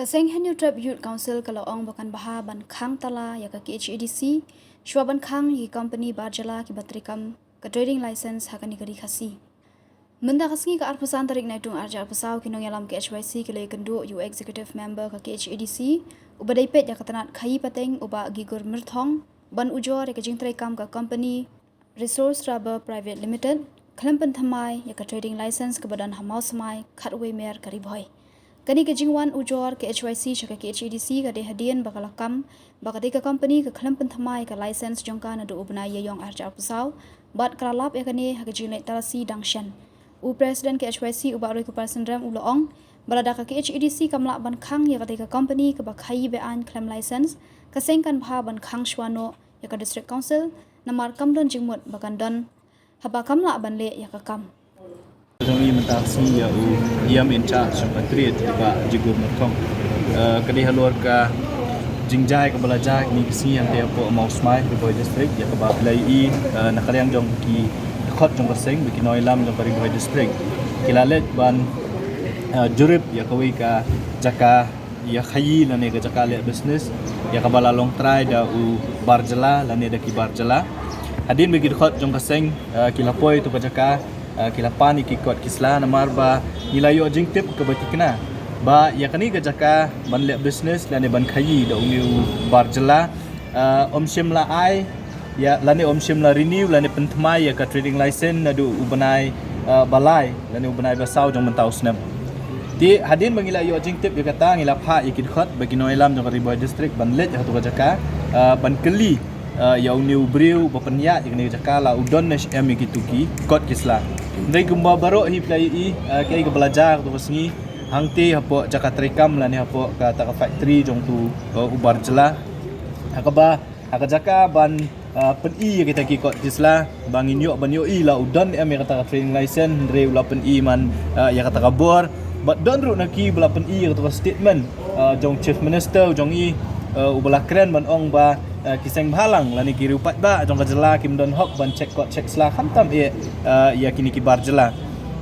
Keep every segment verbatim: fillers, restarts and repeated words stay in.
Seng Hynñiewtrep Youth Council ka la ong ba kan bha ban khang tala ïa ka K H A D C shuwa ban khang ïa ki company bar jylla kiba treikam ka trading license ha kane ka ri Khasi. Mynta ka sngi ka arphew san tarik Naitung arhajar arphew saw ki nongïalam K H Y C ki la ïakynduh ïa u executive member ka K H A D C uba dei peit ïa ka tnat khaïi pateng u Bah Gigur Myrthong ban ujor ïa ka jingtreikam ka company Resource Rubber Private Limited khlem pynthymmai ïa ka trading license kaba don ha Mawsmai, Khatwei Mer, ka Ri Bhoi. Kane ka jingwan ujor K H Y C sha ka K H A D C ka dei hadien ba ka la kam ba ka dei ka company ka khlem pynthymmai ïa ka license jong ka naduh u bnai Ïaïong arhajar arphew saw bad ka la lap ïa kane ha ka jingleit talasi dang shen. U President K H Y C u Bah Roykuper Synrem u la ong ba lada ka K H A D C kam lah ban khang ïa ka dei ka company kaba khaïi be-aiñ khlem license, ka seng kan bha ban khang shuwa noh ïa ka District Council namar kam don jingmut ba kan don haba kam lah ban leh ïa ka kam. Jong i mynta ka sngi ïa u E M in charge jong ka Trade, i Bah Gigur Myrthong. Eh, ka dei halor ka jingjia kaba la jia kine ki sngi hangtei hapoh Mawsmai, Ri Bhoi District, ïa kaba phi la ïohi, eh, na ka liang jong ki dkhot jong ka seng bad ki nongïalam jong ka Ri Bhoi District ki la leit ban, eh, jurip ïa kawei ka jaka ïa khaïi lane ka jaka leh business ïa kaba la long trai da u bar jylla lane da ki bar jylla. Hadien ba ki dkhot jong ka seng, eh, ki la poi ïa tu ka jaka, eh, ki la pan ïa ki kot ki sla namar ba ngi la ïoh jingtip kaba thikna ba ïa kane ka jaka ban leh business lane ban khaïi da une u bar jylla, eh, um shym la ai ïa lane um shym la renew lane pynthymmai ïa ka trading license naduh u bnai, eh, ba lai lane u bnai ba saw jong mynta u snem. Te hadien ba ngi la ïoh jingtip ïa kata, ngi la phah ïa ki dkhot bad ki nongïalam jong ka Ri Bhoi District ban leit ha tu ka jaka, eh, ban kylli, eh, ïa une u briew ba pynïaid ïa kane ka jaka la u don ne em ïa kitu ki kot ki sla. Hynrei kumba baroh hi phi la ïohi, eh, kaei kaba la jia ha tu ka sngi hangtei hapoh jaka treikam lane hapoh kata ka factory jong utu, eh, u bar jylla, ha kaba ha ka jaka ban, ah, pyni ïa kita ki kot ki sla ba ngin ïoh ban ïohi la u don em ïa kata ka trading license, hynrei u la pyni man, ah, ïa kata ka bor. Bad don ruh na ki ba la pyni ïa kata ka statement, ah, jong Chief Minister jong i, ah, uba la kren ban ong ba, ah, ki seng bhalang lane ki riew paidbah jong ka jylla kim don hok ban check kot check sla khamtam eh, ah, ïa kine ki bar jylla.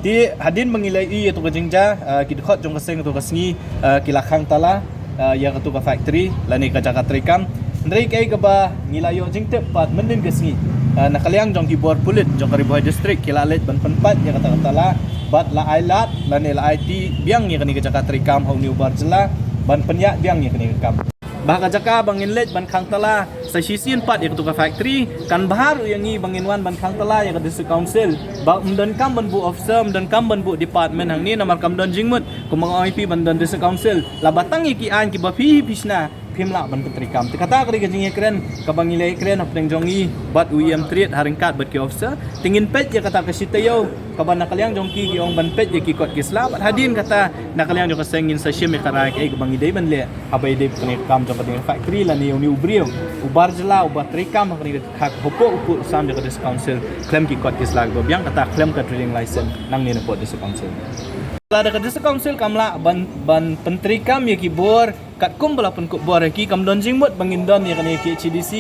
Te hadien ba ngi la ïohi ïa tu ka jingjia, ah, ki dkhot jong ka seng tu ka sngi, ah, ki la khang tala, ah, ïa katu ka factory lane ka jaka treikam. Hynrei kaei kaba ngi la ïoh jingtip pat mynnin ka sngi, ah, na ka liang jong ki bor pulit jong ka Ri Bhoi District ki la leit ban pynpait ïa kata ka tala bad la ai lad lane la aiti biang ïa kane ka jaka treikam ha une u bar jylla ban pynïaid biang ïa kane ka kam. Ba ha ka jaka ba ngin leit ban khang tala sa shisien pat ïa katu ka factory, kan bha ruh ïa ngi ba ngin wan ban khang tala ïa ka District Council. Ba ym donkam ban buh officer, ym donkam ban buh department hangne namar kam don jingmut, kumba nga ong ïa phi ban don District Council. La ba tang ïa ki aiñ kiba phi hi phi shna, phim lah ban pyntreikam. Te kata ka dei ka jingïakren kaba ngi la ïakren hapdeng jong ngi bad u E M Trade ha ryngkat bad ki officer. Te ngin peit ïa kata ka shi taïew kaba na ka liang jong ki ki ong ban peit ïa ki kot ki sla bad hadien kata na ka liang jong ka seng ngin sa shim ïa ka rai kaei kaba ngi dei ban leh haba ïadei bad kane ka kam jong kane ka factory lane une u briew u bar jylla uba treikam ha kane ka, ha, hapoh u pud u sam jong ka District Council khlem ki kot ki sla kiba biang, kata khlem ka trading license nangne napoh District Council. Lada ka District Council kam lah ban, ban pyntreikam ïa ki bor katkum ba la pynkup bor ïa ki, kam don jingmut ba ngin don ïa kane ka K H A D C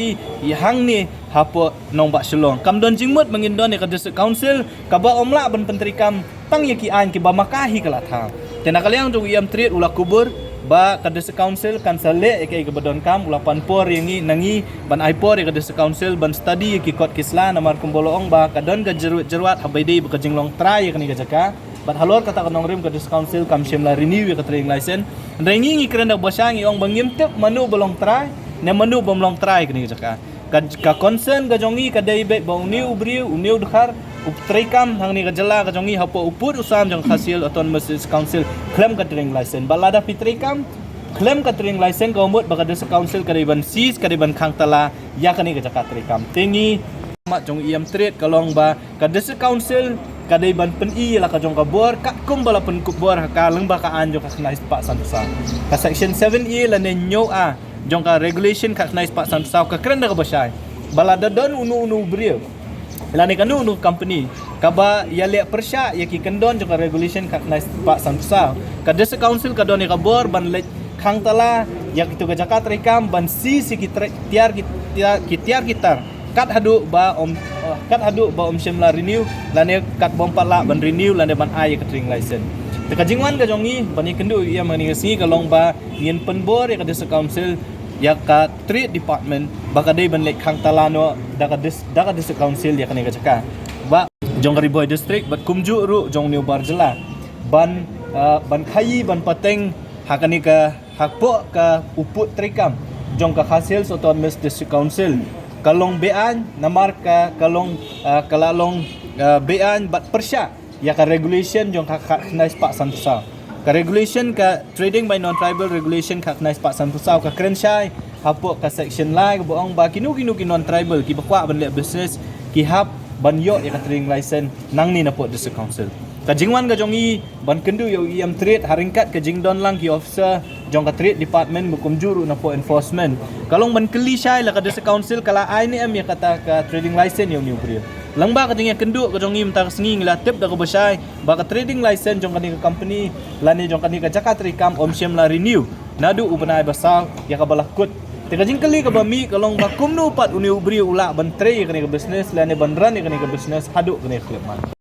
ïa hangne hapoh nongbah Shillong. Kam don jingmut ba ngin don ïa ka District Council kaba ym lah ban pyntreikam tang ïa ki aiñ kiba ma ka hi ka la thaw. Te na ka liang jong u E M Trade u la kubur ba ka District Council kan sa leh ïa kaei kaba donkam, u la pan por ïa ngi, na ngi ban ai por ïa ka District Council ban study ïa ki kot ki sla namar kumba la ong ba ka don ka jyrwat jyrwat haba ïadei bad ka jinglong trai ïa kane ka jaka. Bad halor kata ka nongrim ka District Council kam shym la renew ïa ka trading license. Hynrei ngi ngi kren da ba shai, ngi ong ba ngim tip mano ba long trai ne mano bym long trai kane ka jaka. Ka, ka concern ka jong ngi ka dei beit ba une u briew, une u dkhar u treikam hangne ka jylla ka jong ngi hapoh u pud u sam jong ka Khasi Hills Autonomous District Council khlem ka trading license. Bad lada phi treikam khlem ka trading license ka mut ba ka District Council ka dei ban seize, ka dei ban khang tala ïa kane ka jaka treikam. Te ngi, mat jong E M Trade ka long ba ka District Council ka dei ban pyni ïa la ka jong ka bor katkum ba la pynkup bor ha ka lyngba ka aiñ jong ka khyndai spah sanphew saw. Ka section seven A lane hynñiew A jong ka regulation ka khyndai spah sanphew saw ka kren da kaba shai ba lada don uno uno u briew lane kano kano ka company kaba ïaleh pyrshah ïa ki kyndon jong ka regulation ka khyndai spah sanphew saw, ka District Council ka don ïa ka bor ban leit khang tala ïa kitu ka jaka treikam, ban seize ïa ki tre-, tiar ki tiar, ki tiar ki tar kat haduh ba ym, eh, kat haduh ba ym shym la renew lane kat bym pat lah ban renew lane ban ai ïa ka trading license. Ka jingwan ka jong ngi ban ïakynduh ïa kane ka sngi ka long ba ngin pynbor ïa ka District Council, ïa ka Trade Department, ba ka dei ban leit khang tala noh da ka dis-, da ka District Council ïa kane ka jaka. Ba jong ka Ri Bhoi District bad kumjuh ruh jong une u bar jylla ban, ah, ban khaïi ban pateng ha kane ka, hapoh ka u pud treikam jong ka Khasi Hills Autonomous District Council ka long beaiñ, namar ka, ka long, ah, ka la long, ah, beaiñ bad pyrshah ïa ka regulation jong ka khatkhyndai spah sanphew saw. Ka regulation, ka Trading by Non-Tribal Regulation khatkhyndai spah sanphew saw, ka kren shai hapoh ka section lai kaba ong ba kino kino ki non-tribal kiba kwah ban leh business ki hap ban ïoh ïa ka trading license nangne napoh District Council. Ka jingwan ka jong ngi ban kynduh ïa u E M Trade ha ryngkat ka jingdon lang ki officer jong ka Trade Department ba kumjuh ruh napoh Enforcement ka long ban kylli shai la ka District Council ka la ai ne em ïa kata ka trading license ïa une u briew. Lyngba ka jingïakynduh ka jong ngi mynta ka sngi ngi la tip da kaba shai ba ka trading license jong kane ka company lane jong kane ka jaka treikam ym shym la renew naduh u bnai ba saw ïa kaba la kut. Te ka jingkylli kaba mih ka long ba kumno pat une u briew u lah ban trei ïa kane ka business lane ban run ïa kane ka business haduh kane ka khyllipmat.